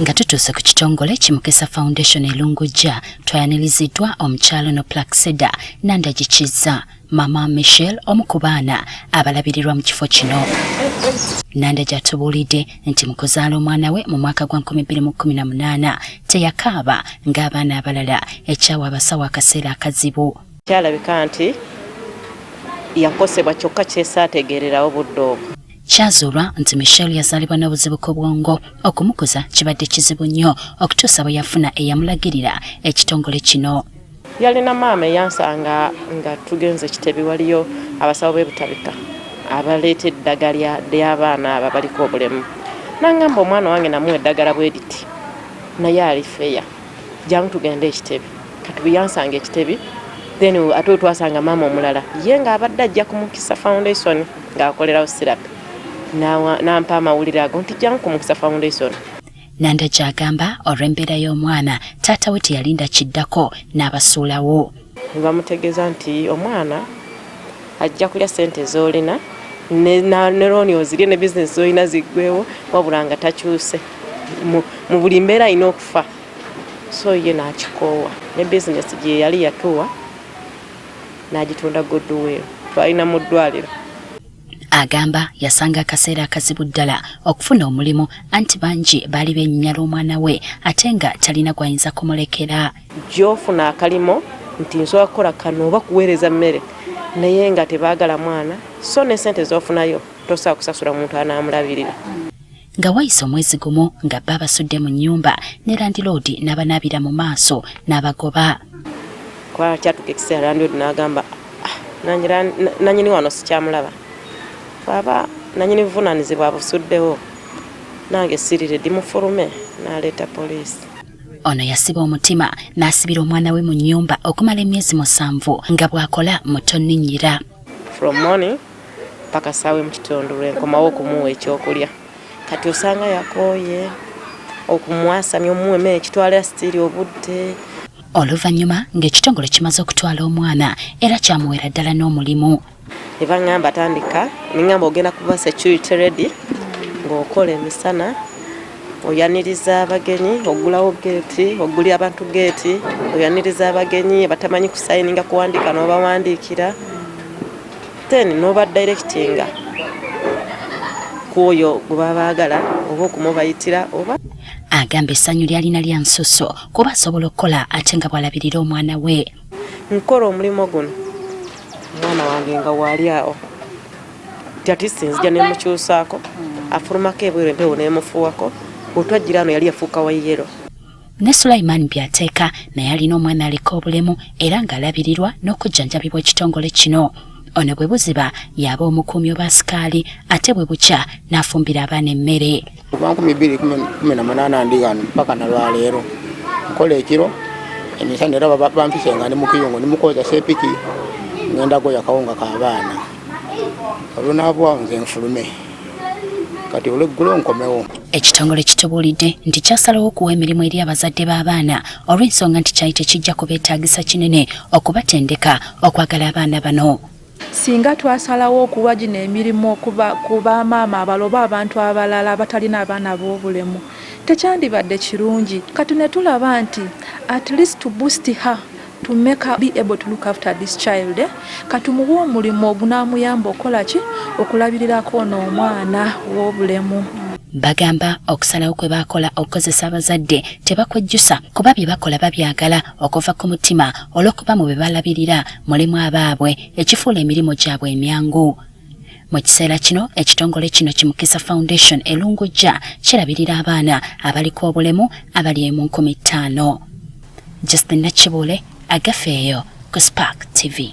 Nga tutuuse ku kitongole Kimukisa Foundation e Lungujja, twayaniriziddwa omukyala ono Plaxeda Nandagi Kizza, Mama Michelle, omu ku baana abalabirirwa mu kifo kino. Nandagi atubuulidde nti mu kuzaala omwana we mu mwaka gwa 2018 teyakaaba ng'abaana abalala, ekyawa abasawo akaseera akazibu. Kyalabika nti yakosebwa, kyokka kyesaategeererawo budde obwo. Kyazuulwa nti Michelle yazaalibwa n'obuzibu ku bwongo. Okumukuza kibadde kizibu nnyo okutuusa bwe yafuna eyamulagirira ekitongole kino. Yalina maama eyansanga nga tugenze Kitebi, waliyo abasawo b'ebutabika abaleeta eddagala ly'abaana abo abaliko obulemu. Nangamba, "Omwana wange namuwa eddagala bwe riti, naye ali feya, jangu tugende Ekitebi." Kati bwe yansanga Ekitebi, then ate we twasanga maama omulala ye ng'abadde ajja ku Mukisa Foundation ng'akolerawo sirape, nampa amawulire ago nti jangu ku Mukisa Foundation. Nandagi agamba olw'embeera y'omwana, taata we teyalinda kiddako n'abasuulawo. Ne bamutegeeza nti omwana ajja kulya sente z'olina ne looni ozirye ne bizinesi z'olina ziggwewo, wabula nga takyuse mu buli mbeera alina okufa. So ye n'akikoowa ne bizinesi gye yali yatuwa n'agitunda goodwill twalina mu ddwaliro. Agamba yasanga akaseera akazibu ddala okufuna omulimu, anti bangi baali benyinyala omwana we ate nga talina gw'ayinza kumulekera. Gy'ofuna akalimo nti nsobola kukola kano oba kuweereza mmere, naye nga tebaagala mwana, so ne sente z'ofunayo tosobola kusasula muntu anaamulabirira. Nga wayise omwezi gumu nga bba abasudde mu nnyumba, ne landiroodi n'abanaabira mu maaso n'abagoba. Kuba kyatuuka ekiseera landiroodi n'agamba, "Ah, nanyini wano sikyamulaba, bw'aba nanyini buvunaanyizibwa abusuddewo, nange sirire dimufulume." N'aleeta poliisi. Ono yasiba omutima n'asibira omwana we mu nnyumba okumala emyezi 7 nga bw'akola mutonninnyira. From morning paka saawa mu kitundu lwenkomawo okumuwa ekyokulya. Kati osanga yakooye okumwasamya, omuwa emmere ekitwala sitiiri obudde. Oluvannyuma ng'ekitongole kimaze okutwala omwana, era kyamuwera ddala n'omulimu. Ne baŋŋamba tandika, neŋŋamba ogenda kuba security ready ng'okola emisana, oyaniriza abagenyi, ogulawo geeti, ogulira abantu geeti, oyaniriza abagenyi batamanyi kusayininga, kuwandiika n'obawandiikira, then n'oba directinga ku oyo gwe baba baagala oba okumubayitira oba. Agamba essanyu lyalina lya nsusso kuba asobola okukola ate nga bw'alabirira omwana we. Nkola omulimu guno omwana wange nga waali awo, nti at least nzija nemukyusaako, afulumako ebweru empewo nemufuuwako. Bwetwajjira ano yali yafuuka wa yellow. Ne Sulaiman Byateeka naye alina omwana aliko obulemu era ng'alabirirwa n'okujjanjabibwa ekitongole kino. Ono bwe buziba y'aba omukuumi oba asikaali, ate bwe bukya n'afumbira abaana emmere. Kuva 2018 ndi wano paka na lwaleero. Nkola ekiro, emisana era bampise nga ndi mukiyungu, ndi mukozesa epiki, ngenda goya kawunga k'abaana. Olunaabwawo nze nfulume, kati olweggulo nkomewo. Ekitongole kitubuulidde nti kyasalawo okuwa emirimu eri abazadde b'abaana olw'ensonga nti kyali tekijja kubeetaagisa kinene okubatendeka okwagala abaana bano. Singa twasalawo okuwa gino emirimu ku bamaama abalala oba abantu abalala abatalina abaana b'obulemu, tekyandibadde kirungi. Kati ne tulaba nti at least to boost her, to make her be able to look after this child, katumuwe omulimu ogunaamuyamba okukola ki, okulabirirako ono omwana w'obulemu. Bagamba okusalawo kwe baakola okukozesa abazadde tebakwejjusa, kuba bye bakola babyagala okuva ku mutima, olw'okuba mu be balabirira mulimu abaabwe, ekifuula emirimu gyabwe emyangu. Mu kiseera kino ekitongole kino Kimukisa Foundation Elungujja kirabirira abaana abaliko obulemu abali mu 5000. Justin Nakibuule, Agafeeyo ku Spark TV.